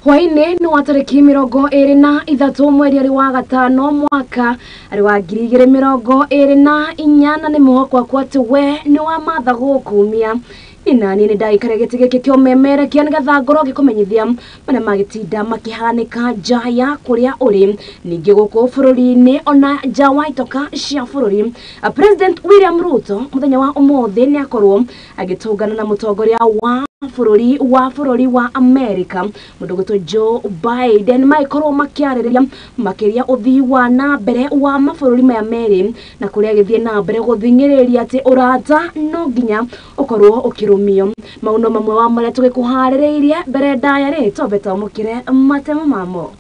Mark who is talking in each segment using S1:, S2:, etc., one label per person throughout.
S1: Hwaĩ-inĩ nĩ wa tarĩki 23 mweri arĩ wa gatano mwaka arĩ wa 2024 na nĩ mwĩhoko wakwa atĩ we nĩ wa matha gũkumia nani nĩ ndaikara gĩtĩ gĩkĩ kĩa ũmemerekia nĩgetha ngorwo ngĩkũmenyithia marĩa magĩtinda makĩhanĩka nja ya kũrĩa ũrĩ ningĩ gũkũ bũrũri-inĩ ona nja wa itoka cia bũrũri. President William Ruto mũthenya wa ũmũthĩ nĩ akorwo agĩtũngana na mũtongoria wa bũrũri wa America mũndũ ũgwĩtwo Joe Biden magĩkorwo makĩarĩrĩria makĩria ũthii wa na mbere wa mabũrũri maya merĩ na kũrĩa agĩthiĩ na mbere gũthing'ĩrĩria atĩ ũrata no nginya ũkorwo ũkĩrũmio. Maũndũ mamwe wa marĩa tũgĩkũharĩrĩirie mbere ndaya rĩ twambe twamũkĩre matemo mamo.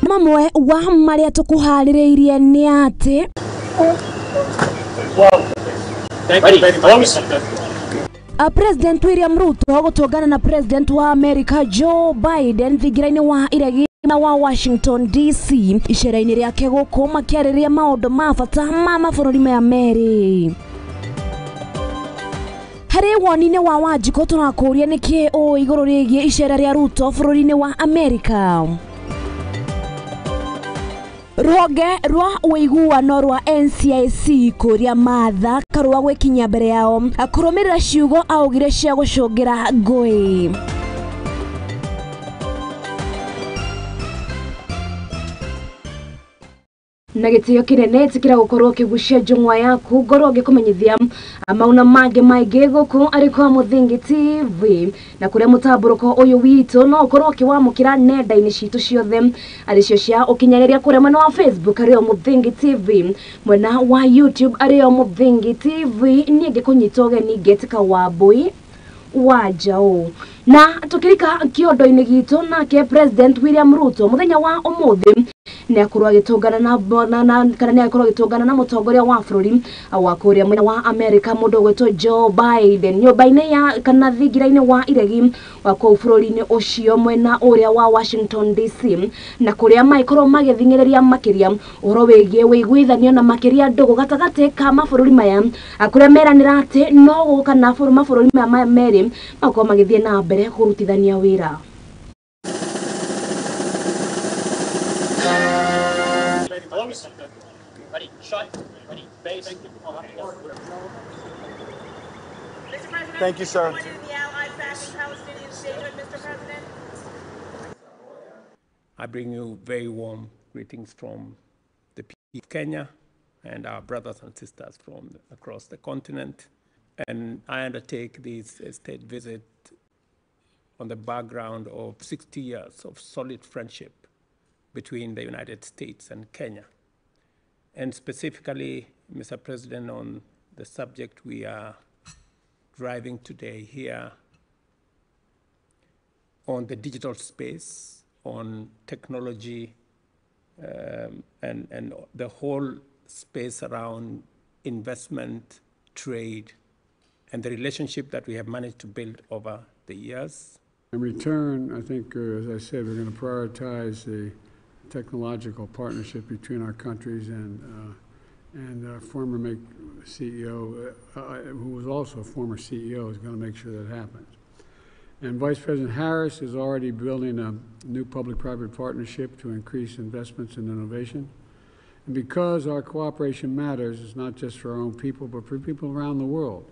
S1: Mamwe wa marĩa tũkũharĩrĩirie nĩ atĩ President William Ruto gũtũngana na President wa America Joe Biden thingira-inĩ wa iregi wa Washington DC icera-inĩ rĩake gũkũ makĩarĩrĩria maũndũ ma bata ma mabũrũri maya merĩ. Harĩ woni-inĩ wa Wanjikũ tũrakũria nĩkĩ ũũ igũrũ rĩgiĩ icera rĩa Ruto bũrũri-inĩ wa America. Rũhonge rwa ũiguano rwa NCIC kũria Martha Karua gwĩkinyia mbere yao kũrũmĩrĩra ciugo augire cia gũcũngĩra ngũĩ. Na gĩtĩo kĩnene ĩtĩkĩra gũkorwo ũkĩgucia njũng'wa yaku ngorwo ngĩkũmenyithia mauna mangĩ maingĩ gũkũ arĩ kwa Mũthingi TV na kũrĩa mũtambũrũko ũyũ witũ no ũkorwo ũkĩwamũkĩra nenda-inĩ citũ ciothe arĩ cio cia ũkinyanĩria kũrĩa mwena wa Facebook arĩ o Mũthingi TV, mwena wa YouTube arĩ o Mũthingi TV. Niĩ ngĩkũnyita ũgeni ngetĩka Wambui wa Njaũ. Na tukirika kĩondo-inĩ gitũ nake President William Ruto mũthenya wa ũmũthĩ nĩ akorwo agĩtũngana na kana nĩ akorwo agĩtũngana na mũtongoria wa bũrũri wa kũrĩa mwena wa America mũndũ ũgwĩtwo Joe Biden nyũmba-inĩ ya kana thingira-inĩ wa iregi wa kũu bũrũri-inĩ ũcio mwena ũrĩa wa Washington DC na kũrĩa magĩkorwo magĩthing'ĩrĩria makĩria ũhoro wĩgiĩ wĩiguithanio na makĩria ndũgũ gatagatĩ ka mabũrũri maya kũrĩa meranĩra atĩ no gũka na mabũrũri maya merĩ makorwo magĩthiĩ na mbere kũrutithania wĩra.
S2: Thank you, sir.
S3: I bring you very warm greetings from the people of Kenya and our brothers and sisters from across the continent. And I undertake this state visit on the background of 60 years of solid friendship between the United States and Kenya. And specifically, Mr. President, on the subject we are driving today here on the digital space, on technology, and the whole space around investment, trade, and the relationship that we have managed to build over the years.
S4: In return, I think, as I said, we're going to prioritize the technological partnership between our countries, and our former CEO, who was also a former CEO, is going to make sure that happens. And Vice President Harris is already building a new public-private partnership to increase investments in innovation. And because our cooperation matters, it's not just for our own people, but for people around the world.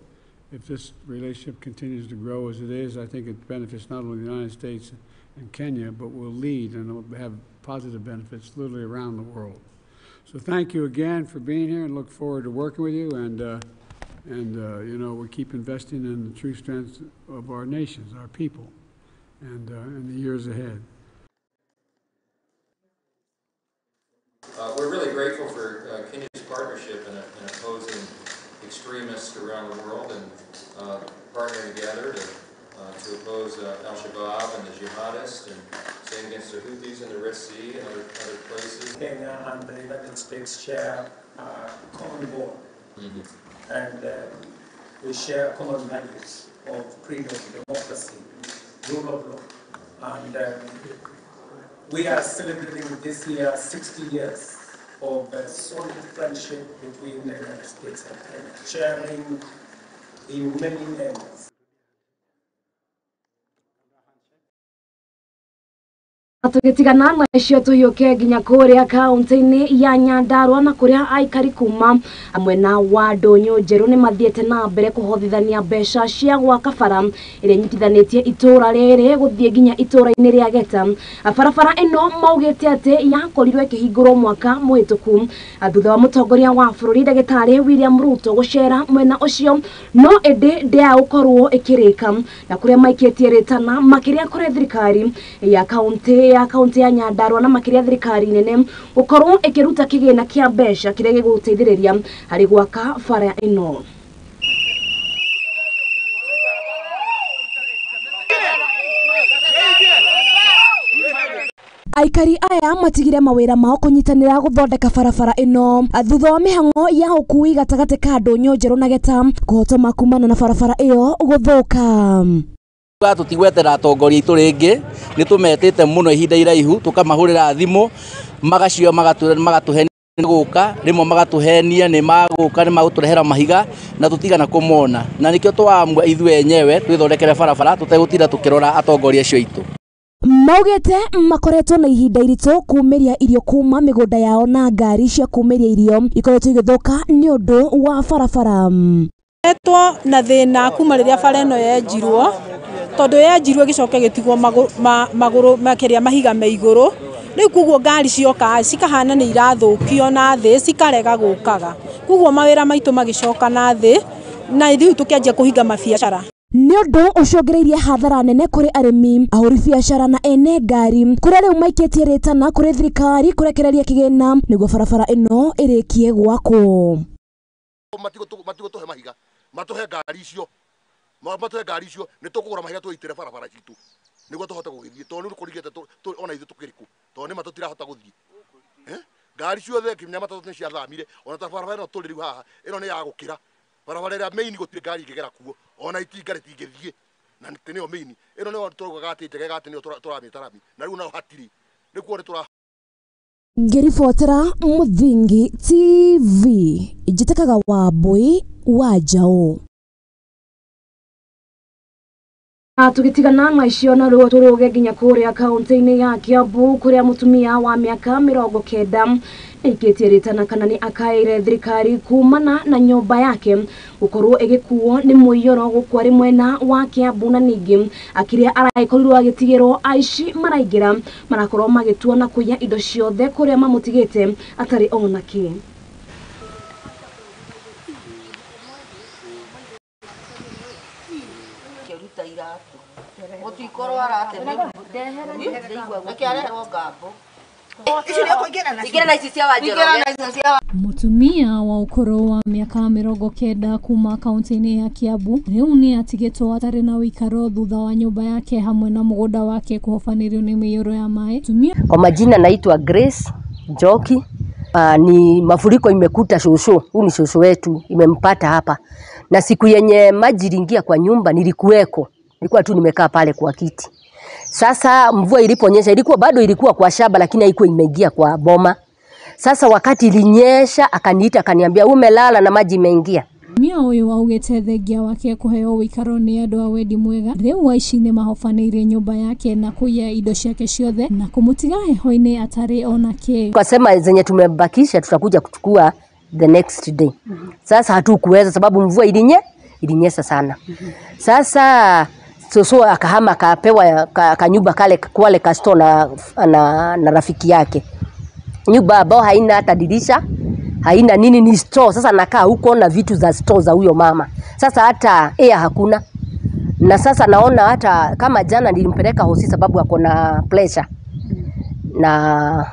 S4: If this relationship continues to grow as it is, I think it benefits not only the United States and Kenya, but will lead and will have positive benefits literally around the world. So thank you again for being here, and look forward to working with you. And you know, we keep investing in the true strengths of our nations, our people, and in the years ahead.
S5: We're really grateful for Kenya's partnership in opposing extremists around the world and partnering together to oppose Al-Shabaab and the jihadists, and same against the Houthis in the Red Sea and other places.
S3: Kenya and the United States share a common goal, and we share common values of freedom, democracy, rule of law, and we are celebrating this year 60 years of a solid friendship between the United States and Kenya, sharing in many areas.
S1: Tũgĩtigana na icio tũhiũke nginya kũrĩa kaunti-inĩ ya Nyandarua na kũrĩa aikari kuma mwena wa Ndũnyũ Njerũ nĩ mathiĩte na mbere kũhothithania mbeca cia gwaka bara ĩrĩa ĩnyitithanĩtie itũũra rĩrĩ gũthiĩ nginya itũũra-inĩ rĩa Geta. Barabara ĩno maugĩte atĩ yakorirwo ĩkĩhingũrwo mwaka mũhĩtũku thutha wa mũtongoria wa bũrũri ndagĩtarĩ William Ruto gũcera mwena ũcio, no ĩndĩ ndĩagũkorwo ĩkĩrĩka na kũrĩa maikĩtie rĩtana makĩria kũrĩ thirikari ya kaunti ya Nyandarua na makĩria thirikari nene gũkorwo ĩkĩruta kĩgĩna kĩa mbeca kĩrĩa gĩgũteithĩrĩria harĩ gwaka bara ĩno. Aikari aya matigire mawĩra mao kũnyitanĩra gũthondeka barabara ĩno thutha wa mĩhang'o ya ũkui gatagatĩ ka Ndũnyũ Njerũ na Geta kũhotoma kumana na barabara ĩyo gũthũka.
S6: Tũtigwetera atongoria aitũ rĩngĩ, nĩ tũmetĩte mũno ihinda iraihu, tũkamahũrĩra thimũ magacio magatũhe gũka, rĩmwe magatũhenia nĩ magũka nĩ magũtũrehera mahiga na tũtigana kũmona, na nĩkĩo twaamua ithuĩ enyewe twĩthondekere barabara tũtegũtinda tũkĩrora atongoria acio aitũ.
S1: Maugĩte makoretwo na ihinda iritũ kumĩria irio kuma mĩgũnda yao na ngari cia kumĩria irio ikoretwo igĩthũka nĩ ũndũ wa barabara.
S7: Etwo na thĩna kuma rĩrĩa bara ĩno yenjirwo, tondũ yenjirwo ĩgĩcoka ĩgĩtigwo magũrũ makĩria mahiga me igũrũ, rĩu koguo ngari cioka cikahana nĩ irathũkio na thĩ cikarega gũkaga, koguo mawĩra maitũ magĩcoka na thĩ na ithuĩ tũkĩanjia kũhinga mabiacara.
S1: Nĩ ũndũ ũcũngĩrĩirie hathara nene kũrĩ arĩmi, ahũri biacara na ene ngari kũrĩa rĩu maikĩtie rĩtana kũrĩ thirikari kũrekereria kĩgĩna nĩguo barabara ĩno ĩrĩkie gwakwo.
S8: Matigũtũhe mahiga, matũhe ngari icio, matũhe ngari icio nĩ tũkũgũra mahiga tũitĩre barabara citũ nĩguo tũhote gũgĩthiĩ, tondũ nĩ kũrigĩte ona ithuĩ tũkĩrĩ kũ, tondũ nĩ ma tũtirahota gũthiĩ. Ngari ciothe nginya matatũ nĩ ciathamire, ona ta barabara ĩno tũrĩ rĩu haha ĩno nĩ ya gũkĩra barabara ĩrĩa main gũtirĩ ngari ĩngĩgera kuo, ona itinga rĩtingĩthiĩ na nĩyo main ĩno nĩyo tũraugaga atĩ njegega atĩ nĩyo tũramĩta rami, na rĩu nayo hatirĩ, rĩu kuo nĩ tũra.
S1: Ngĩribotera Mũthingi TV, njĩtĩkaga Wambui wa Njaũ. Tũgĩtigana na icio na rĩu tũrũge nginya kũrĩa kaunti-inĩ ya Kiambu kũrĩa mũtumia wa mĩaka 90 nĩaikĩtie rĩtana kana nĩ akaĩre thirikari kumana na nyũmba yake gũkorwo ĩgĩkuo nĩ mũiyũro gũkũ arĩ mwena wa Kiambu, na ningĩ akĩrĩa araikorirwo agĩtigĩrwo aici maraingĩra marakorwo magĩtua na kũiya indo ciothe kũrĩa mamũtigĩte atarĩ ona kĩ.
S9: Mũtumia wa ũkũrũ wa mĩaka 90 kuma kaunti-inĩ ya Kiambu rĩu nĩ atigĩtwo atarĩ na ũikaro thutha wa nyũmba yake hamwe na mũgũnda wake kũhobanĩrio nĩ mĩiyũro ya maĩ.
S10: Kwa majina naitwa Grace Njoki. Ni mafuriko imekuta shosho, huyu ni shosho wetu, imempata hapa. Na siku yenye maji iliingia kwa nyumba nilikuweko, nilikuwa tu nimekaa pale kwa kiti. Sasa mvua iliponyesha ilikuwa bado ilikuwa kwa shamba lakini haikuwa imeingia kwa boma. Sasa wakati ilinyesha akaniita akaniambia umelala na maji imeingia.
S9: Mũtumia ũyũ augĩte thengia wake kũheo ũikaro nĩ andũ a wendi mwega rĩu aici nĩ mahobanĩirie nyũmba yake na kũiya indo ciake ciothe na kũmũtiga heho-inĩ atarĩ ona kĩ.
S10: Tukasema zenye tumebakisha tutakuja kuchukua the next day. Sasa hatukuweza sababu mvua ilinyesha sana. Sasa Soso akahama akapewa kanyumba kale kwale kasto na rafiki yake. Nyumba ambao haina hata dirisha, haina nini, ni store. Sasa nakaa huko na vitu za store za huyo mama. Sasa hata air hakuna. Na sasa naona hata kama jana nilimpeleka hosi sababu ako na pressure. Na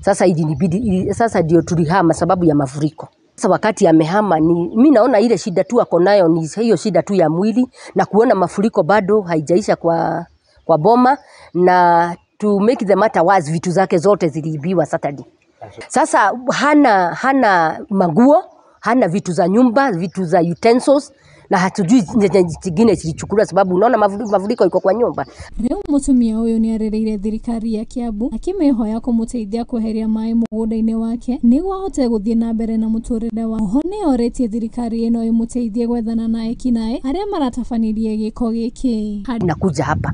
S10: sasa ilinibidi sasa ndio tulihama sababu ya mafuriko. Sasa wakati amehama ni mimi naona ile shida tu ako nayo ni hiyo shida tu ya mwili na kuona mafuriko bado haijaisha kwa boma, na to make the matter worse vitu zake zote ziliibiwa Saturday. Sasa hana manguo, hana vitu za nyumba, vitu za utensils Na hatujui zingine zilichukuliwa sababu unaona mafuriko iko kwa nyumba.
S9: Rĩu mũtumia ũyũ nĩarĩrĩire thirikari ya Kiambu akĩmĩhoya kũmũteithia kweheria maĩ mũgũnda-inĩ wake nĩguo ahote gũthiĩ na mbere na mũtũrĩre wa. Oho nĩorĩtie thirikari ĩno ĩmũteithie gwethana na ekinaĩ arĩa maratabanirie gĩko gĩkĩ.
S10: Nakuja hapa.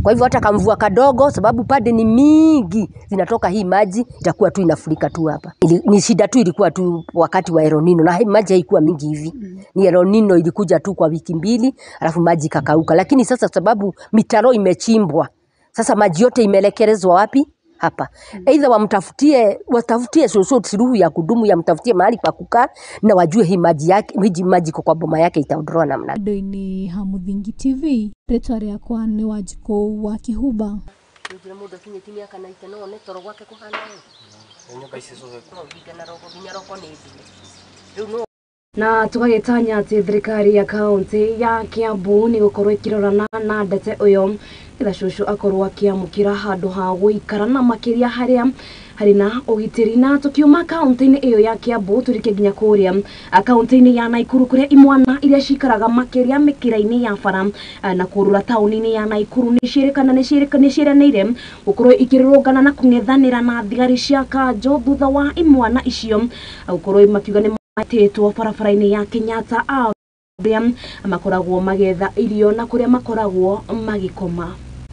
S10: Kwa hivyo hata kamvua kadogo, sababu pade ni mingi zinatoka hii maji itakuwa tu inafurika tu hapa. Ni shida tu ilikuwa tu wakati wa El Nino, na hii maji haikuwa mingi hivi. Ni El Nino ilikuja tu kwa wiki mbili, alafu maji ikakauka. Lakini sasa sababu mitaro imechimbwa, sasa maji yote imelekelezwa wapi? Hapa. Either watafutie suluhu ya kudumu, ya mtafutie mahali pa kukaa na wajue hii maji yake, hii maji kwa boma yake itaondoa namna.
S9: Andũ-inĩ ha Mũthingi TV, rĩtwa rĩakwa nĩ Wanjikũ wa Kĩhumba.
S1: Na tugagĩtanya atĩ thirikari ya kaunti ya Kiambu nĩ gũkorwo ĩkĩrorana na ndete ũyũ nĩgetha cũcũ akorwo akĩamũkĩra handũ ha gũikara na makĩria harĩa harĩ na ũgitĩri. Na tũkiuma kaunti-inĩ ĩyo ya Kiambu tũrike nginya kũrĩa kaunti-inĩ ya Naikuru kũrĩa imwana iria cikaraga makĩria mĩkĩra-inĩ ya bara na kũrũra taũni-inĩ ya Naikuru nĩciĩranĩire gũkorwo ikĩrũrũngana na kũng'ethanĩra na thigari cia kanjũ thutha wa imwana icio gũkorwo makiuga nĩ matĩtwo barabara-inĩ ya Kenyatta Ave makoragwo magetha irio na kũrĩa makoragwo magĩkoma.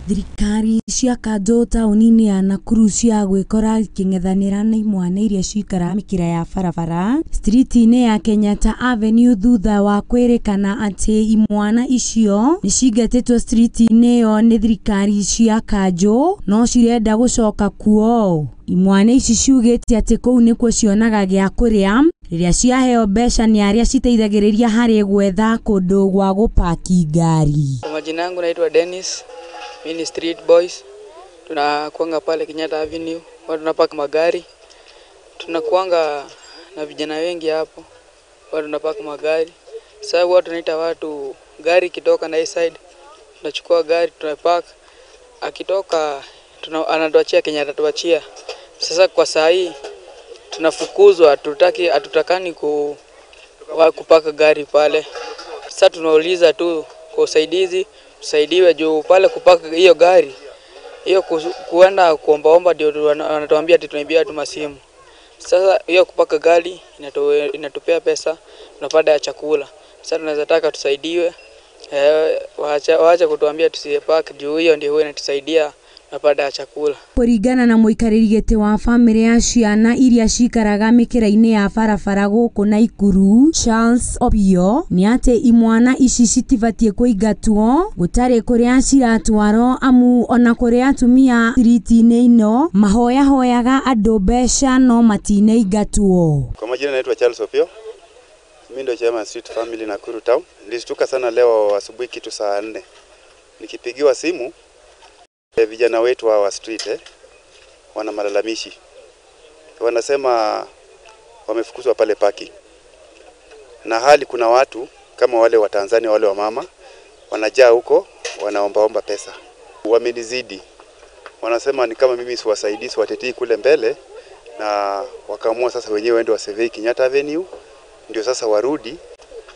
S11: Thirikari cia kanjũ taũni-inĩ ya Nakuru cia gwĩkora ikĩng'ethanĩra na imwana iria cikaraga mĩkĩra ya barabara street-inĩ ya Kenyatta Avenue thutha wa kwĩrĩkana atĩ imwana icio nĩcingatĩtwo street-inĩ ĩyo nĩ thirikari cia kanjũ no cirenda gũcoka kuo. Imwana ici ciugĩte atĩ kũu nĩkuo cionaga gĩa kũrĩa rĩrĩa ciaheo mbeca nĩ arĩa citeithagĩrĩria harĩ gwetha kũndũ gwa gũpaki ngari.
S12: Kwa majina yangu naitwa Dennis. Mimi ni street boys. Tunakuanga pale Kenyatta Avenue, watu tunapaka magari. Tunakuanga na vijana wengi hapo. Watu tunapaka magari. Sasa watu tunaita watu gari kitoka na hii side, tunachukua gari tunapaka. Akitoka anatuachia Kenyatta tuachia. Sasa kwa saa hii tunafukuzwa, hatutakani kupaka gari pale. Sasa tunauliza tu kwa usaidizi, tusaidiwe juu pale kupaka hiyo gari hiyo kuenda kuombaomba ndio wanatuambia ati tunaibia tu masimu. Sasa hiyo kupaka gari inatupea pesa, tunapata ya chakula. Sasa tunaweza taka tusaidiwe, waacha kutuambia tusipark juu hiyo ndio huwa inatusaidia tunapata ya chakula.
S11: Kũringana na mũikarĩri gĩtĩ wa bamĩrĩ ya ciana iria cikaraga mĩkĩra-inĩ ya barabara gũkũ Naikuru Charles Opio nĩ atĩ imwana ici citibatiĩ kũingatwo gũtarĩ kũrĩa ciratwarwo amu ona kũrĩ atumia street-inĩ ĩno mahoyahoyaga andũ mbeca no matinaingatwo.
S13: Kwa majina naitwa Charles Opio. Mimi ndio chairman Street Family Nakuru Town. Nilishtuka sana leo asubuhi kitu saa 4. Nikipigiwa simu vijana wetu wa street wana malalamishi. Wanasema wamefukuzwa pale parking. Na hali kuna watu kama wale wa Tanzania, wale wa mama wanajaa huko wanaombaomba pesa. Wamenizidi. Wanasema ni kama mimi siwasaidii, siwatetii kule mbele, na wakaamua sasa wenyewe waende wasurvey Kenyatta Avenue, ndio sasa warudi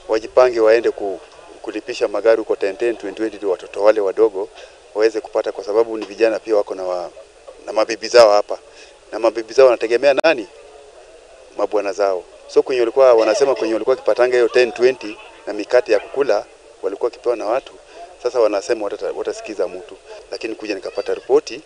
S13: wajipange waende kulipisha magari huko 10 10 20 20 ndio watoto wale wadogo waweze kupata, kwa sababu ni vijana pia wako na mabibi zao hapa. Na mabibi zao wanategemea nani? Mabwana zao. So kwenye walikuwa wanasema kwenye walikuwa kipatanga hiyo 10 20 na mikate ya kukula walikuwa kipewa na watu. Sasa wanasema watasikiza mtu. Lakini kuja nikapata ripoti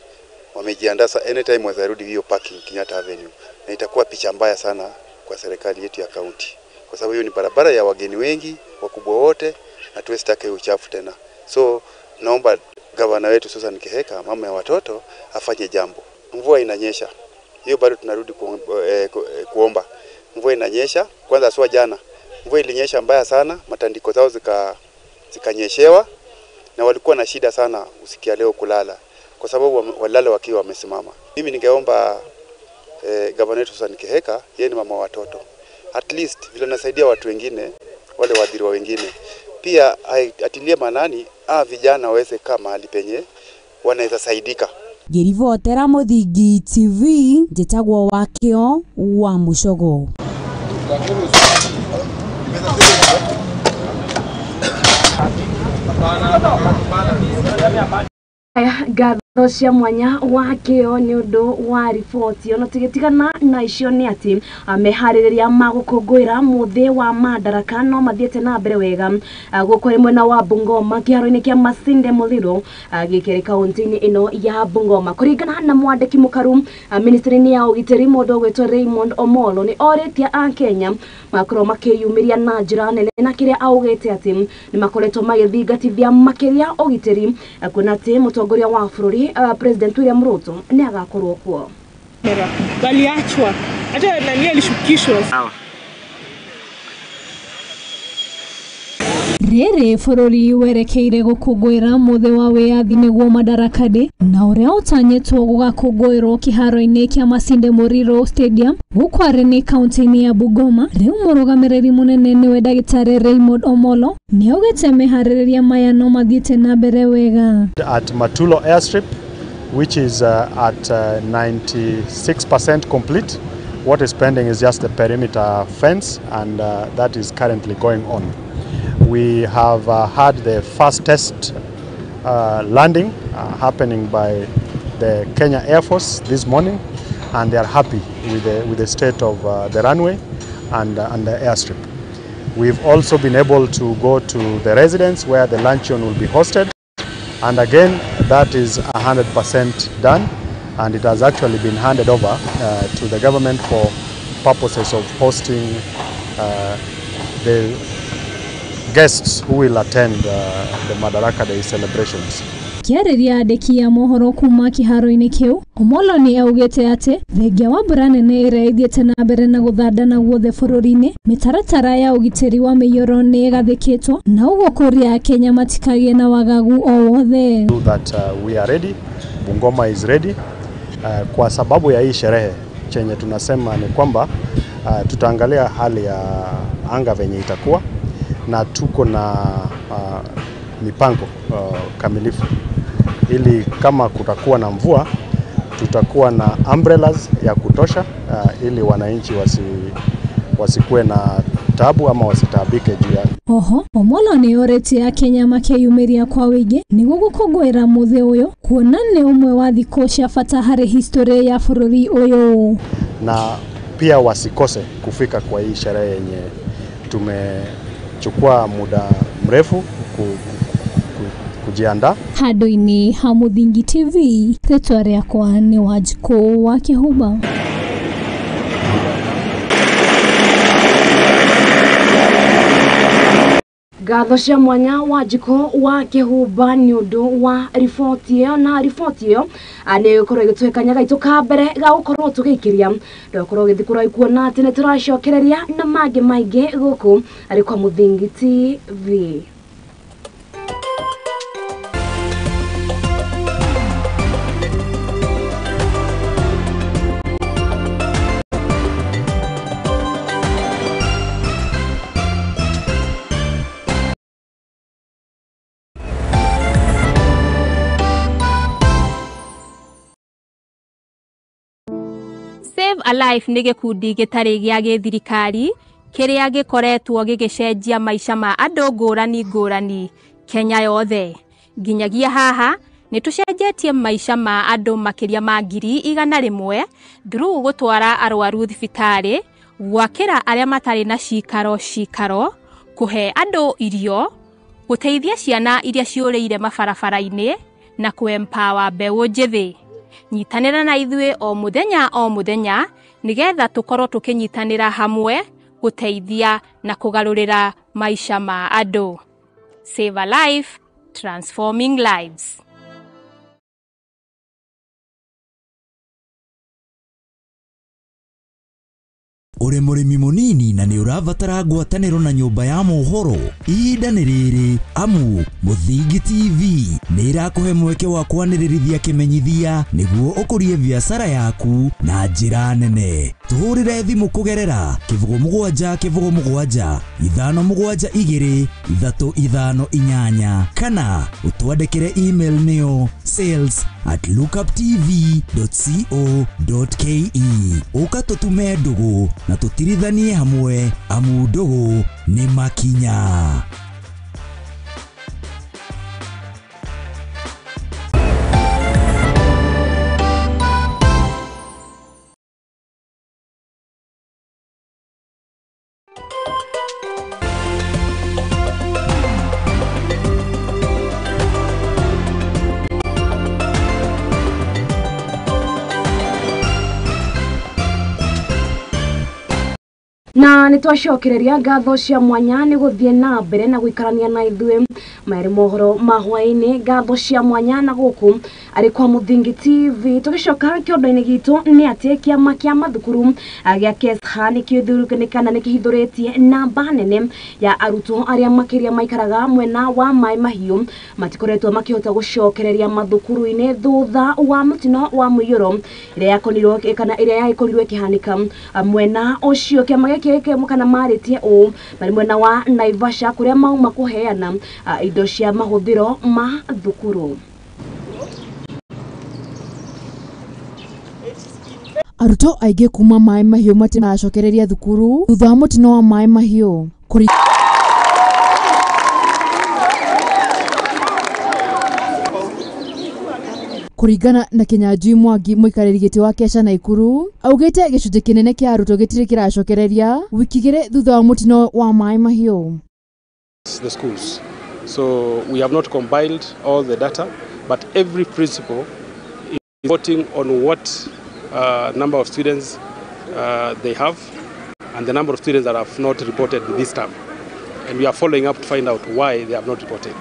S13: wamejiandaa sasa anytime wazarudi hiyo parking Kenyatta Avenue. Na itakuwa picha mbaya sana kwa serikali yetu ya kaunti. Kwa sababu hiyo ni barabara ya wageni wengi, wakubwa wote, na tuwezi uchafu tena. So naomba gavana wetu Susan Kihika, mama ya watoto, afanye jambo. Mvua inanyesha. Hiyo bado tunarudi kuomba. Mvua inanyesha, kwanza sio jana. Mvua ilinyesha mbaya sana, matandiko zao zikanyeshewa na walikuwa na shida sana usikia leo kulala kwa sababu walala wakiwa wamesimama. Mimi ningeomba gavana wetu Susan Kihika, yeye ni mama wa watoto. At least vile nasaidia watu wengine, wale waadhiriwa wengine. Pia atilie manani vijana waweze kama mahali penye wanaweza saidika.
S11: Ngĩribotera Mũthingi TV njĩtagwo Wakĩo wa Mũcogo.
S1: Ngatho cia mwanya wa kĩo nĩ ũndũ wa riboti ona tũgĩtigana na icio nĩ atĩ meharĩrĩria ma gũkũngũĩra mũthĩ wa Madaraka no mathiĩte na mbere wega gũkũ arĩ mwena wa Bungoma kĩharo-inĩ kĩa Masinde Muliro gĩkĩrĩ kaunti-inĩ ĩno ya Bungoma. Kũringana na mwandĩki mũkaru ministry-inĩ ya ũgitĩri mũndũ ũgwĩtwo Raymond Omolo nĩ orĩtie a Kenya makorwo makĩyumĩria na njĩra nene na kĩrĩa augĩte atĩ nĩ makoretwo magĩthingatithia makĩria ũgitĩri kuona atĩ mũtongoria wa bũrũri President William Ruto nĩ agakorwo kuo.
S14: Waliachwa hata nani alishukishwa.
S9: Rĩrĩ bũrũri werekeire gũkũngũĩra mũthĩ wa wĩyathi nĩguo Madaraka Day na ũrĩa ũtanyĩtwo gũgakũngũĩrwo kĩharo-inĩ kĩa Masinde Muliro Stadium gũkũ arĩ nĩ kaunti-inĩ ya Bungoma. Rĩu mũrũgamĩrĩri mũnene nĩwe ndagĩtarĩ Raymond Omolo nĩaugĩte meharĩrĩria maya no mathiĩte na mbere wega.
S15: At Matulo Airstrip, which is at 96% complete. What is pending is just the perimeter fence, and that is currently going on. We have had the first test landing happening by the Kenya Air Force this morning, and they are happy with the state of the runway and the airstrip. We've also been able to go to the residence where the luncheon will be hosted, and again that is 100% done, and it has actually been handed over to the government for purposes of hosting the guests who will attend the Madaraka Day celebrations.
S9: Kĩarĩria andĩki a mohoro kuma kĩharo-inĩ kĩu, Omolo nĩ augĩte atĩ thengia wa mbura nene ĩrĩa ĩthiĩte na mbere na gũthandana guothe bũrũri-inĩ, mĩtaratara ya ũgitĩri wa mĩiyũro nĩ ĩgathĩkĩtwo na ũguo kũria Akenya matikagĩe na wagagu o wothe.
S15: That we are ready, Bungoma is ready. Kwa sababu ya hii sherehe chenye tunasema ni kwamba tutaangalia hali ya anga venye itakuwa na tuko na mipango kamilifu ili kama kutakuwa na mvua tutakuwa na umbrellas ya kutosha ili wananchi wasikuwe na tabu ama wasitaabike juu ya.
S9: Oho, Omolo nĩ orĩtie Akenya makeyumĩria kwa wĩingĩ nĩguo gũkũngũĩra mũthĩ ũyũ kuona nĩ ũmwe wa thikũ cia bata harĩ historia ya bũrũri ũyũ.
S15: Na pia wasikose kufika kwa hii sherehe yenye tumechukua muda mrefu kujiandaa.
S9: Handũ-inĩ ha Mũthingi TV, rĩtwa rĩakwa nĩ Wanjikũ wa Kĩhumba.
S1: Ngatho cia mwanya Wanjikũ wa Kĩhumba nĩ ũndũ wa riboti ĩyo, na riboti ĩyo nĩ ĩgũkorwo ĩgĩtũhe kanya gaitũ ka mbere ga gũkorwo tũgĩikĩria ndũgakorwo ũgĩthiĩ kũraihu kuona atĩ nĩ tũracokereria na mangĩ maingĩ gũkũ arĩ kwa Mũthingi TV.
S16: Save a Life nĩ gĩkundi gĩtarĩ gĩa gĩthirikari kĩrĩa gĩkoretwo gĩgĩcenjia maica ma andũ ngũrani ngũrani Kenya yothe. Nginyagia haha nĩ tũcenjetie maica ma andũ makĩria ma 100,000 through gũtwara arwaru thibitarĩ, gwakĩra arĩa matarĩ na cikaro cikaro, kũhe andũ irio, gũteithia ciana iria ciũrĩire mabarabara-inĩ na kũ-empower mbeũ njĩthĩ. Nyitanĩra na ithuĩ o mũthenya o mũthenya nĩgetha tũkorwo tũkĩnyitanĩra hamwe gũteithia na kũgarũrĩra maica ma andũ. Save a Life, transforming lives.
S17: Uri mũrĩmi mũnini na nĩ ũrabatara ngwatanĩro na nyũmba ya mohoro, ihinda nĩ rĩrĩ amu Mũthingi TV nĩ ĩrakũhe mweke wa kwanĩrĩrithia kĩmenyithia nĩguo ũkũrie biacara yaku na njĩra nene. Tũhũrĩre thimũ kũgerera 07 07 572 358 kana ũtwandĩkĩre email nĩyo sales@lookuptv.co.ke. Ũka tũtume ndũgũ na tũtirithanie hamwe amu ndũgũ nĩ makinya.
S1: Na nĩ twacokereria ngatho cia mwanya nĩ gũthiĩ na mbere na gũikarania na ithuĩ marĩ mohoro ma hwaĩ-inĩ. Ngatho cia mwanya na gũkũ arĩ kwa Mũthingi TV. Tũgĩcoka kĩondo-inĩ gitũ nĩ atĩ kĩama kĩa mathukuru gĩa KESHA nĩ kana nĩ kĩhithũrĩtie namba nene ya arutwo arĩa makĩria maikaraga mwena wa Maĩ Mahiũ matikoretwo makĩhota gũcokereria mathukuru-inĩ thutha wa mũtino wa mũiyũro ĩrĩa yakorirwo kana ĩrĩa yakorirwo ĩkĩhanĩka mwena ũcio. Kĩama gĩkĩ kana marĩtie ũũ marĩ mwena wa Naivasha kũrĩa mauma kũheana indo cia mahũthĩro ma thukuru.
S18: Arutwo aingĩ kuma Maĩ Mahiũ matiracokereria thukuru thutha wa mũtino wa Maĩ Mahiũ. Kũringana na Kinyanjui Mwangi mũikarĩri gĩtĩ wa Kesha Naikuru augĩte gĩcunjĩ kĩnene kĩa arutwo gĩtirĩ kĩracokereria wiki igĩrĩ thutha wa mũtino wa Maĩ Mahiũ.
S19: The schools. So we have not compiled all the data, but every principal is reporting on what number of students they have and the number of students that have not reported this term. And we are following up to find out why they have not reported.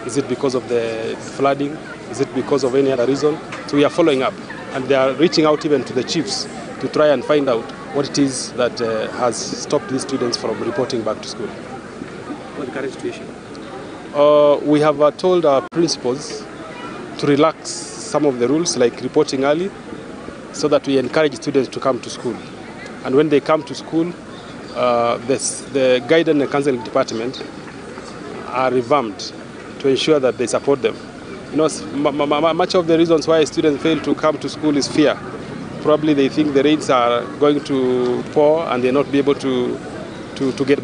S19: Is it because of the flooding? Is it because of any other reason? So we are following up, and they are reaching out even to the chiefs to try and find out what it is that has stopped these students from reporting back to school.
S20: What the current situation?
S19: We have told our principals to relax some of the rules, like reporting early, so that we encourage students to come to school. And when they come to school, the guidance and counseling department are revamped to ensure that they support them. You know, much of the reasons why students fail to come to school is fear. Probably they think the rains are going to pour and they'll not be able to get.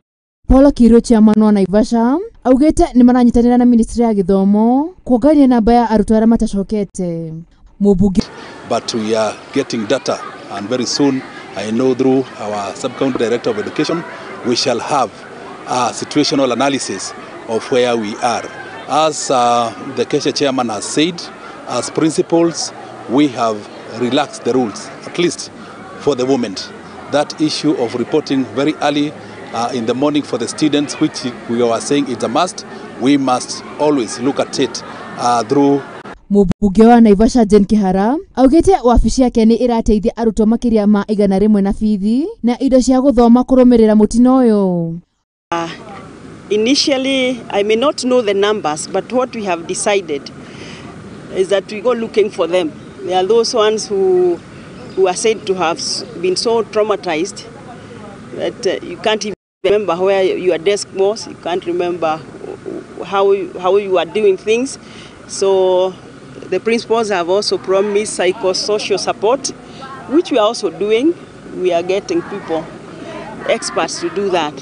S18: Paulo Kiru chairman wa Naivasha augĩte nĩ maranyitanĩra na ministry ya gĩthomo kuongania namba ya arutwo arĩa matacokete. Mũmbunge.
S21: But we are getting data, and very soon I know through our sub-county director of education we shall have a situational analysis of where we are. As the Kesha chairman has said, as principals we have relaxed the rules, at least for the moment. That issue of reporting very early in the morning for the students, which we are saying is a must, we must always look at it through.
S18: Mũmbunge wa Naivasha Jane Kihara augĩte wabici yake nĩ ĩrateithia arutwo makĩria ma 100 na bithi na indo cia gũthoma kũrũmĩrĩra mũtino ũyũ.
S22: Initially, I may not know the numbers, but what we have decided is that we go looking for them. They are those ones who are said to have been so traumatized that you can't even remember where your desk was, you can't remember how you are doing things. So the principals have also promised psychosocial support, which we are also doing. We are getting people, experts to do that.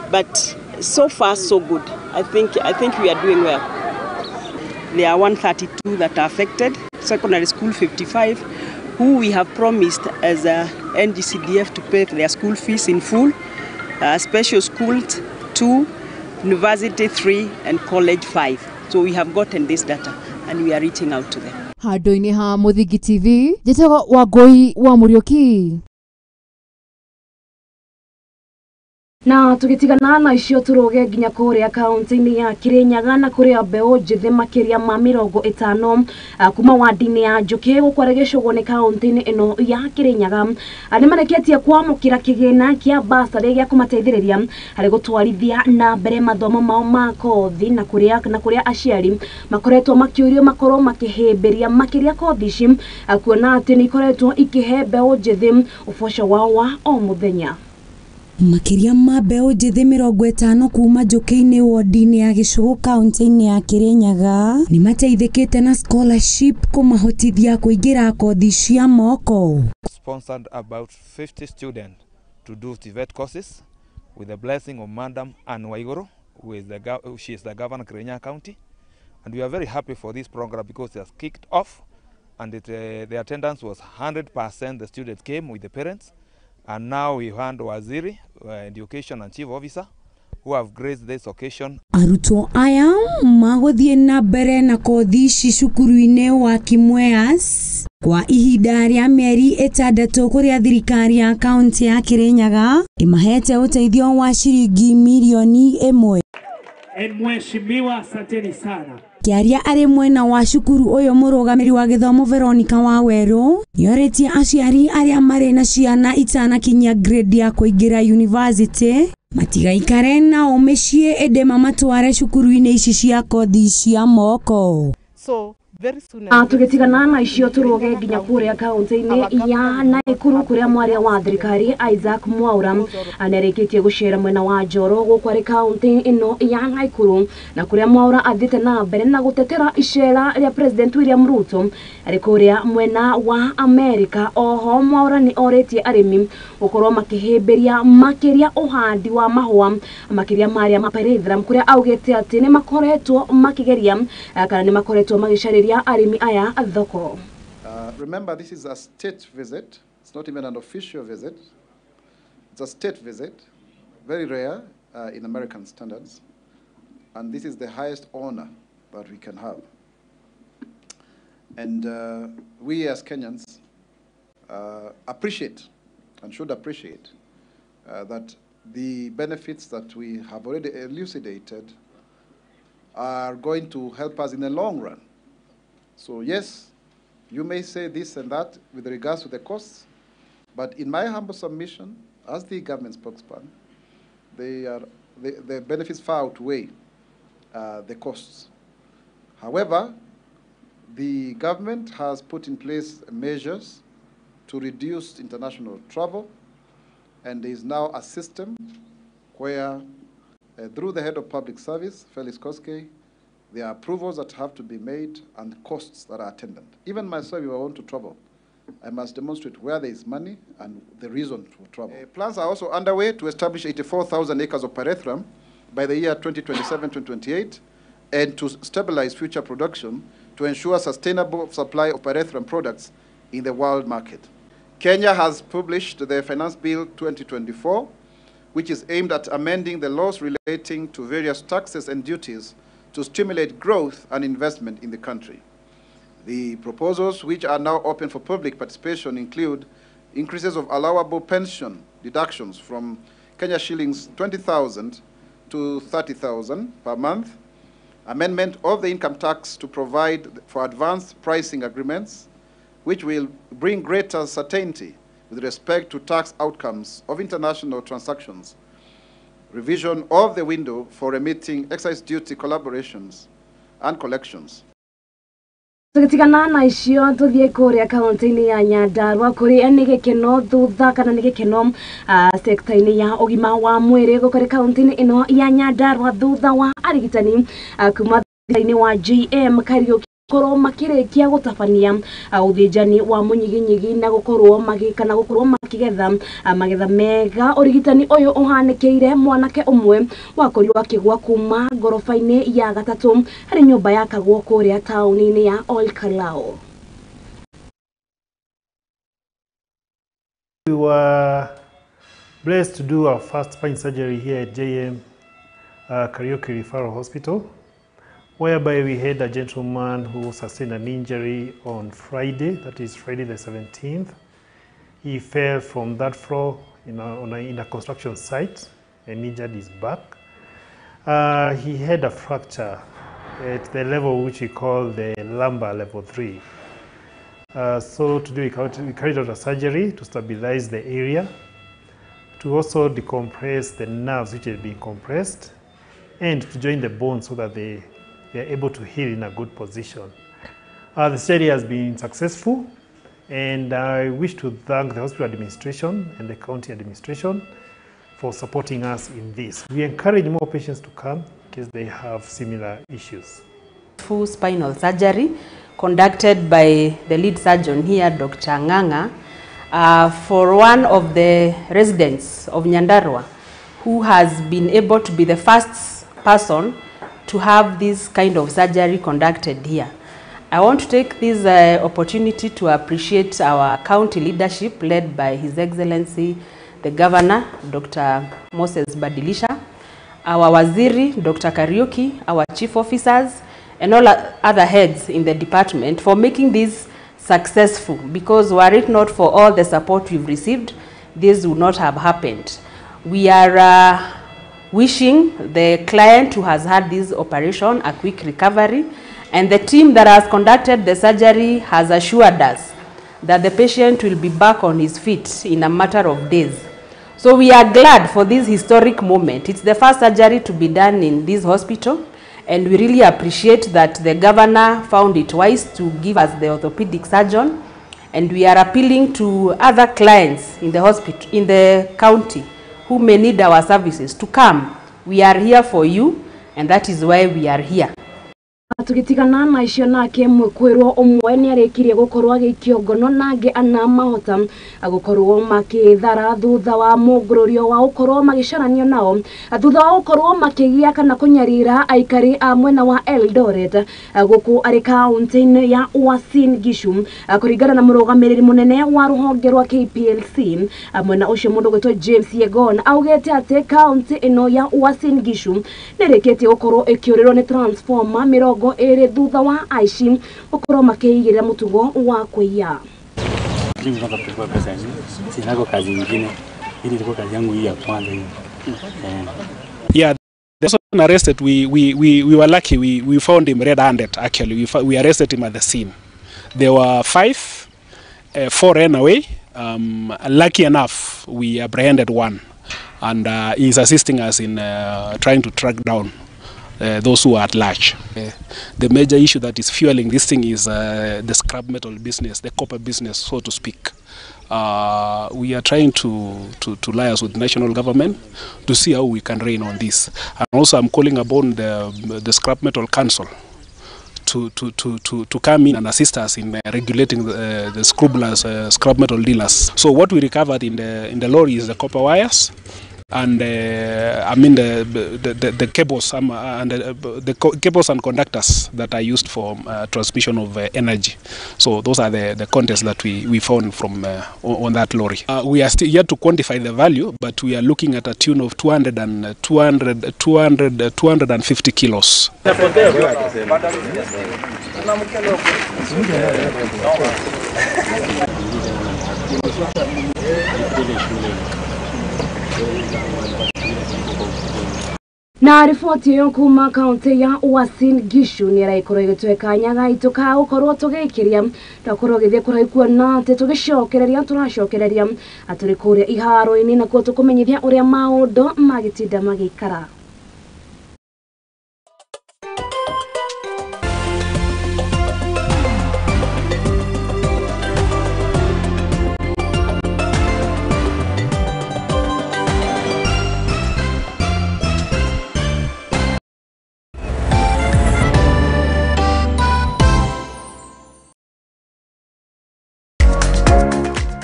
S22: But so far, so good. I think we are doing well. There are 132 that are affected, secondary school 55, who we have promised as a NGCDF to pay their school fees in full, special schools 2, university 3, and college 5. So we have gotten this data and we are reaching out to them.
S18: Handũ-inĩ ha Mũthingi TV, njĩtagwo Wangũi wa Mũriũki.
S1: Na tugitigana na icio turuge nginya kuria kaunti-inĩ ya Kirinyaga na kuria mbeũ njĩthĩ makĩria ma 50 kuma wadi-inĩ ya Njũkĩ gũkũ gĩcũgwo nĩ kaunti-inĩ ĩno ya Kirinyaga nĩ mareketie kwamũkĩra kĩgĩna kĩa basarĩ gĩa kũmateithĩrĩria harĩ gũtwarithia na mbere mathomo mao ma kothi na kũrĩa aciari makoretwo makĩũrio makorwo makĩhĩmbĩria makĩria kothi ici kuona atĩ nĩ ikoretwo ikĩhe mbeũ njĩthĩ ũboco wao wa o mũthenya.
S11: Makĩria ma mbeũ njĩthĩ 50 kuma Njũkĩ-inĩ wodi-inĩ ya Gĩcũgũ kaunti-inĩ ya Kirinyaga nĩ mateithĩkĩte na scholarship kũmahotithia kũingĩra kothi cia moko.
S23: Sponsored about 50 students to do TVET courses with the blessing of Madam Anne Waiguru, who is she is the governor of Kirinyaga County, and we are very happy for this program because it has kicked off, and the attendance was 100%. The students came with the parents. And now we hand Waziri, Education and Chief Officer, who have graced this occasion.
S11: Arutwo aya magũthiĩ na mbere na kothi ici cukuru-inĩ wa Kimweas kwa ihinda rĩa mĩeri 6 kũrĩa thirikari ya kaunti ya Kirinyaga ĩmahete ũteithio wa ciringi mirioni 1.
S2: Mheshimiwa, asanteni sana.
S11: Kĩaria arĩ mwena wa cukuru ũyũ mũrũgamĩrĩri wa gĩthomo Veronica Waweru nĩorĩtie aciari arĩa marĩ na ciana itanakinyia grade ya kũingĩra university matigaikare nao mĩciĩ ĩndĩ mamatware cukuru-inĩ ici cia kothi cia moko.
S14: So very soon
S1: tugitigana na icio turuge nginya kuria kaunti-inĩ ya Nakuru kuria mwaria wa thirikari Isaac Mwaura nĩarĩkĩtie gũcera mwena wa Njoro gũkũ arĩ kaunti ĩno ya Nakuru na kuria Mwaura athiĩte na mbere na gũtetera icera rĩa President William Ruto arĩ kũrĩa mwena wa Amerika. Oho Mwaura nĩ orĩtie arĩmi gũkorwo makĩhĩmbĩria makĩria ũhandi wa mahũa makĩria marĩa ma pyrethrum kuria augĩte atĩ nĩ makoretwo makĩgeria kana nĩ makoretwo magĩcarĩria arĩmi aya thoko.
S4: Remember, this is a state visit. It's not even an official visit. It's a state visit, very rare in American standards. And this is the highest honor that we can have. And we as Kenyans appreciate and should appreciate that the benefits that we have already elucidated are going to help us in the long run. So yes, you may say this and that with regards to the costs, but in my humble submission, as the government spokesman, the benefits far outweigh the costs. However, the government has put in place measures to reduce international travel, and there is now a system where, through the head of public service, Felix Koskei, there are approvals that have to be made and costs that are attendant. Even myself, if I want to travel, I must demonstrate where there is money and the reason for travel. Plans are also underway to establish 84,000 acres of pyrethrum by the year 2027-2028 and to stabilize future production to ensure sustainable supply of pyrethrum products in the world market. Kenya has published the Finance Bill 2024, which is aimed at amending the laws relating to various taxes and duties to stimulate growth and investment in the country. The proposals, which are now open for public participation, include increases of allowable pension deductions from Kenya shillings 20,000 to 30,000 per month, amendment of the income tax to provide for advanced pricing agreements, which will bring greater certainty with respect to tax outcomes of international transactions, revision of the window for remitting excise duty collaborations and collections.
S1: Tugitigana na icio tuthie kuria kaunti-inĩ ya Nyandarua kuria nĩ gĩkeno thutha kana nĩ gĩkeno sekta-inĩ ya ũgima wa mwĩrĩ gũkũ kaunti-inĩ ĩno ya Nyandarua thutha wa arigitani kuma thutha-inĩ wa JM Kariuki korwo makĩrĩkia gũtabania ũthĩnjani wa mũnyiginyigi na gũkorwo magĩka na gũkorwo makĩgetha magetha mega. Ũrigitani ũyũ ũhanĩkĩire mwanake ũmwe wakorirwo akĩgwa kuma ngoroba-inĩ ya gatatũ harĩ nyũmba yakagwo kũrĩa taũni-inĩ ya Olkalou.
S5: We were blessed to do our first spine surgery here at JM Kariuki Referral Hospital, whereby we had a gentleman who sustained an injury on Friday, that is Friday the 17th. He fell from that floor in a construction site and injured his back. He had a fracture at the level which we call the lumbar level 3. So today we carried out a surgery to stabilize the area, to also decompress the nerves which had been compressed, and to join the bones so that they are able to heal in a good position. The study has been successful, and I wish to thank the hospital administration and the county administration for supporting us in this. We encourage more patients to come in case they have similar issues.
S24: Full spinal surgery conducted by the lead surgeon here, Dr. Nganga, for one of the residents of Nyandarua who has been able to be the first person to have this kind of surgery conducted here. I want to take this opportunity to appreciate our county leadership led by His Excellency the Governor, Dr. Moses Badilisha, our Waziri, Dr. Kariuki, our chief officers, and all other heads in the department for making this successful, because were it not for all the support we've received, this would not have happened. We are wishing the client who has had this operation a quick recovery, and the team that has conducted the surgery has assured us that the patient will be back on his feet in a matter of days. So we are glad for this historic moment. It's the first surgery to be done in this hospital, and we really appreciate that the governor found it wise to give us the orthopedic surgeon, and we are appealing to other clients in the hospital, in the county, who may need our services to come. We are here for you, and that is why we are here.
S1: Tugitigana na icio nake mwikwirwo umwe ni arikirie gukorwo agĩikio ngono na angĩ ana mahota gukorwo makĩthara thutha wa mũngũrũrio wa gũkorwo magĩcaranio nao thutha wa gũkorwo makĩgia kana kũnyarira aikari a mwena wa Eldoret gũkũ arĩ kaunti-inĩ ya Uasin Gishu kũringana na mũrũgamĩrĩri mũnene wa rũhonge rwa KPLC mwena ũcio mũndũ gwĩtwo James Yegon augĩte atĩ kaunti ĩno ya Uasin Gishu nĩrĩkĩtie gũkorwo ĩkĩũrĩrwo nĩ transformer 20 thutha wa aici gukorwo makiigirira mutugo wa kuiya.
S3: Mimi nataka kuchukua pesa hizi, sina kazi nyingine, ili ilikuwa kazi yangu hii ya kwanza hii.
S19: Yeah, the person arrested, we were lucky, we found him red-handed actually. We arrested him at the scene. There were 5, 4 ran away. Lucky enough, we apprehended one, and he is assisting us in trying to track down those who are at large. The major issue that is fueling this thing is the scrap metal business, the copper business, so to speak. We are trying to liaise with the national government to see how we can rein on this. And also I'm calling upon the Scrap Metal Council to come in and assist us in regulating the scrupulous scrap metal dealers. So what we recovered in the lorry is the copper wires, and I mean the cables and the cables and conductors that are used for transmission of energy. So those are the contents that we found from on that lorry. We are still yet to quantify the value, but we are looking at a tune of 250 kilos.
S1: Na riboti ĩyo kuma kaunti ya Uasin Gishu nĩ ĩraikorwo ĩgĩtweka nyaga itũ ka gũkorwo tũgĩkĩria twakorwo gĩthiĩ kũraihu kuona atĩ tũgĩcokereria tũracokereria atũrĩ kũrĩa iharo-inĩ nakuo tũkũmenyithia ũrĩa maũndũ magĩtinda magĩikara.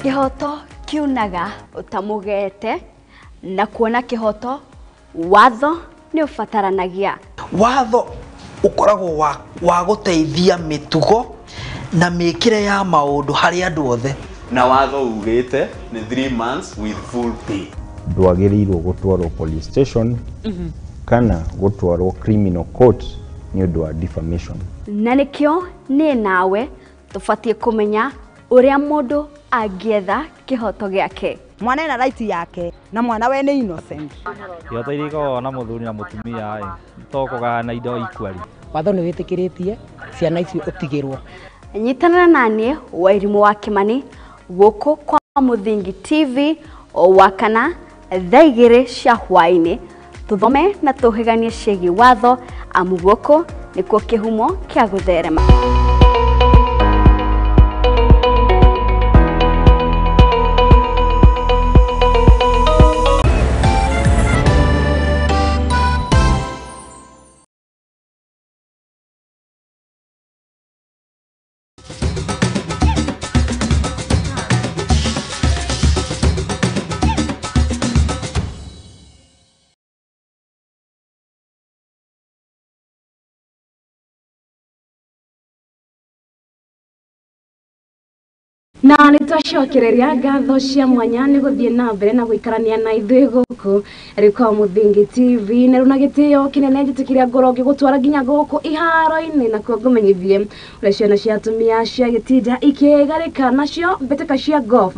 S6: Kihoto kiunaga utamugete na kuona kihoto watho ni ubataranagia.
S7: Watho ukoragwo wa guteithia mitugo na mikire ya maundu hari andu othe.
S8: Na watho ugite ni 3 months with full pay.
S25: Ndwagiriirwo gutwarwo police station kana gutwarwo criminal court ni undu wa defamation.
S6: Na nikio ni nawe tubatie kumenya uria mundu angĩetha kĩhoto gĩake.
S26: Mwana ena right yake na mwana we nĩ innocent.
S27: Kĩhoto iria ikoragwo na mũthuri na mũtumia ĩ to kũgayana indo equally.
S28: Watho nĩ wĩtĩkĩrĩtie ciana icio ũtigĩrwo.
S6: Nyitanĩra naniĩ Wairimũ wa Kĩmani gũkũ kwa Mũthingi TV o Wakana thaa 2 cia hwaĩ-inĩ tũthome na tũhĩganie ciĩgiĩ watho amu gũkũ nĩkuo kĩhumo kĩa gũtherema.
S1: Na nĩ twacokereria ngatho cia mwanya nĩ gũthiĩ na mbere na gũikarania na ithuĩ gũkũ rĩ kwa Mũthingi TV na rĩu na gĩtĩo kĩnene njĩtĩkĩria ngorwo ngĩgũtwara nginya gũkũ iharo-inĩ na kuo ngũmenyithie ũrĩa ciana cia atumia cia gĩtinda ikĩgarĩka nacio mbĩtĩka cia golf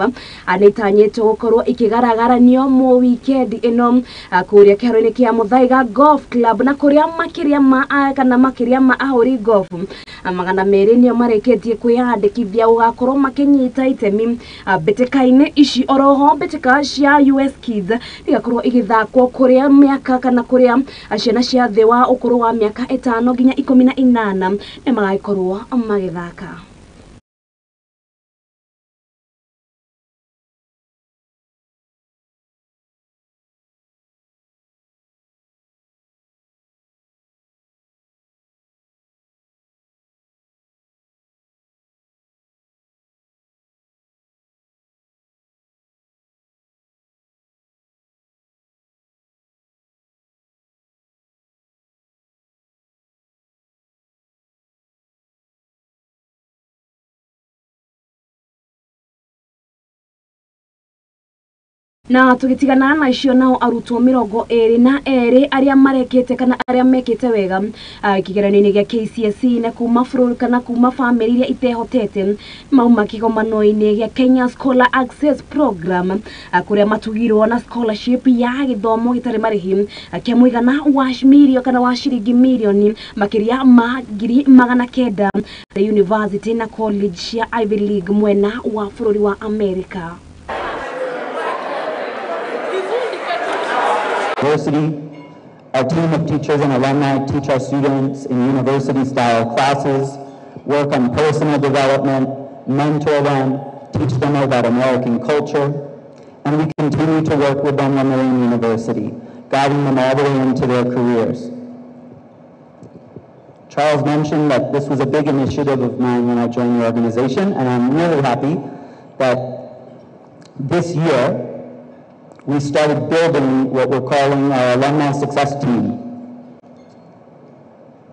S1: nĩ itanyĩtwo gũkorwo ikĩgaragaranio mũ weekend ĩno kũrĩa kĩharo-inĩ kĩa Muthaiga Golf Club na kũrĩa makĩria ma kana makĩria ma ahũri golf 200 nĩo marĩkĩtie kwĩyandĩkithia gũgakorwo makĩnyita itemi mbĩtĩka-inĩ ici. Oroho mbĩtĩka cia US Kids igakorwo igĩthakwo kũrĩa mĩaka kana kũrĩa ciana cia thĩ wa ũkũrũ wa mĩaka 5 nginya 18 nĩ magagĩkorwo magĩthaka. Na tugitigana na icio nao arutwo 22 aria marekete kana aria mekete wega kigeranio-inĩ gĩa KCSE na kuma bũrũri kana kuma famĩlĩ iria itehotete mauma kĩgomano-inĩ gĩa Kenya Scholar Access Program kũrĩa matugirwo na scholarship ya gĩthomo gĩtarĩ marĩhi kĩa mũigana wa mirioni kana wa ciringi mirioni makĩria ma 900 university na college cia Ivy League mwena wa bũrũri wa America.
S9: University. Our team of teachers and alumni teach our students in university-style classes, work on personal development, mentor them, teach them about American culture, and we continue to work with them when they're in university, guiding them all the way into their careers. Charles mentioned that this was a big initiative of mine when I joined the organization, and I'm really happy that this year, we started building what we're calling our Alumni Success Team,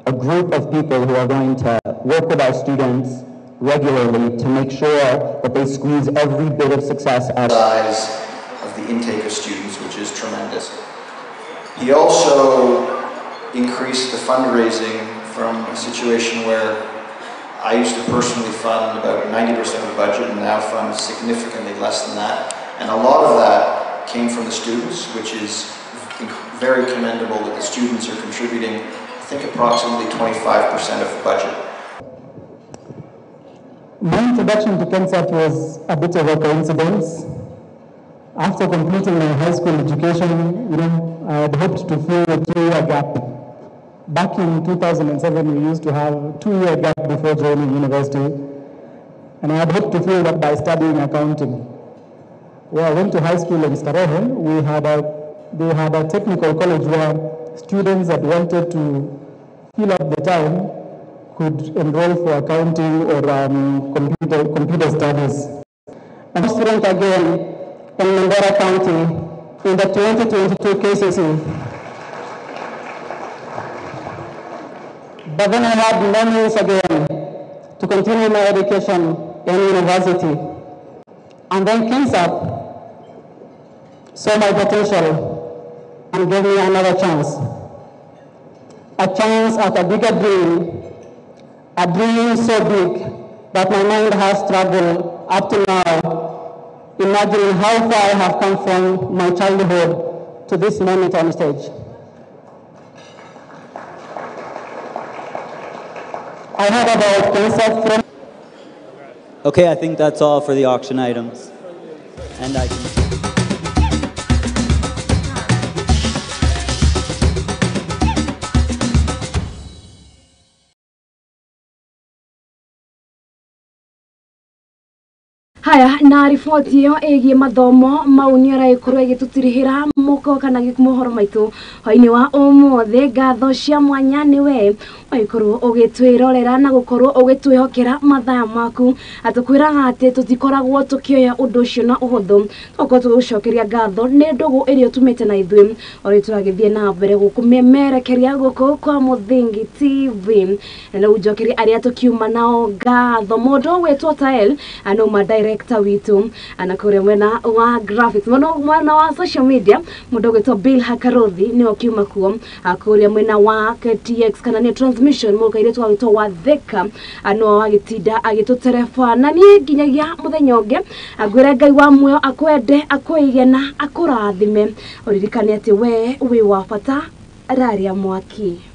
S9: a group of people who are going to work with our students regularly to make sure that they squeeze every bit of success out of
S10: the size of the intake of students, which is tremendous. He also increased the fundraising from a situation where I used to personally fund about 90% of the budget and now fund significantly less than that. And a lot of that came from the students, which is very commendable that the students are contributing, I think, approximately 25% of the budget.
S12: My introduction to KenSAP was a bit of a coincidence. After completing my high school education, I had hoped to fill a 2-year gap. Back in 2007, we used to have a 2-year gap before joining university, and I had hoped to fill that by studying accounting. Where I went to high school in Starehe, they had a technical college where students that wanted to fill up the time could enroll for accounting or computer studies.
S13: I'm a student again in Mandera County in the 2022 KCSE. But then I had no means again to continue my education in university. And then KenSAP saw my potential and gave me another chance. A chance at a bigger dream, a dream so big that my mind has struggled up to now, imagining how far I have come from my childhood to this moment on stage. I heard about KenSAP from...
S15: Okay, I think that's all for the auction items. And I can...
S1: Haya na riboti ĩyo ĩgiĩ mathomo mau nĩ ũragĩkorwo ĩgĩtũtirihĩra mũko kana mohoro maitũ hwainĩ wa ũmũthĩ. Ngatho cia mwanya nĩ we ũgĩkorwo ũgĩtwĩrorera na gũkorwo ũgĩtwĩhokera mathaa maku. Atũkwĩraga atĩ tũtikoragwo tũkĩoya ũndũ ũcio na ũhũthũ, tũgakorwo tũgĩgũcokeria ngatho nĩ ndũgũ ĩrĩa ũtumĩte na ithuĩ ũrĩa tũragĩthiĩ na mbere gũkũmemerekeria gũkũ kwa Mũthingi TV. Na rĩu njokerie arĩa tũkiuma nao ngatho, mũndũ ũgwĩtwo Tael no ma director director witũ na kũrĩa mwena wa graphics, mũno mwena wa social media mũndũ ũgwĩtwo Bill Hakarothi nĩwe ũkiuma kuo. Kũrĩa mwena wa KTX kana nĩ transmission, mũndũ kairĩtu wagwĩtwo Watheka nĩwe wagĩtinda agĩtũtereba. Na niĩ nginyagia mũthenya ũngĩ ngwĩre Ngai wa muoyo akwende, akwĩige na akũrathime. Ũririkane atĩ we wĩ wa bata, raria mwaki.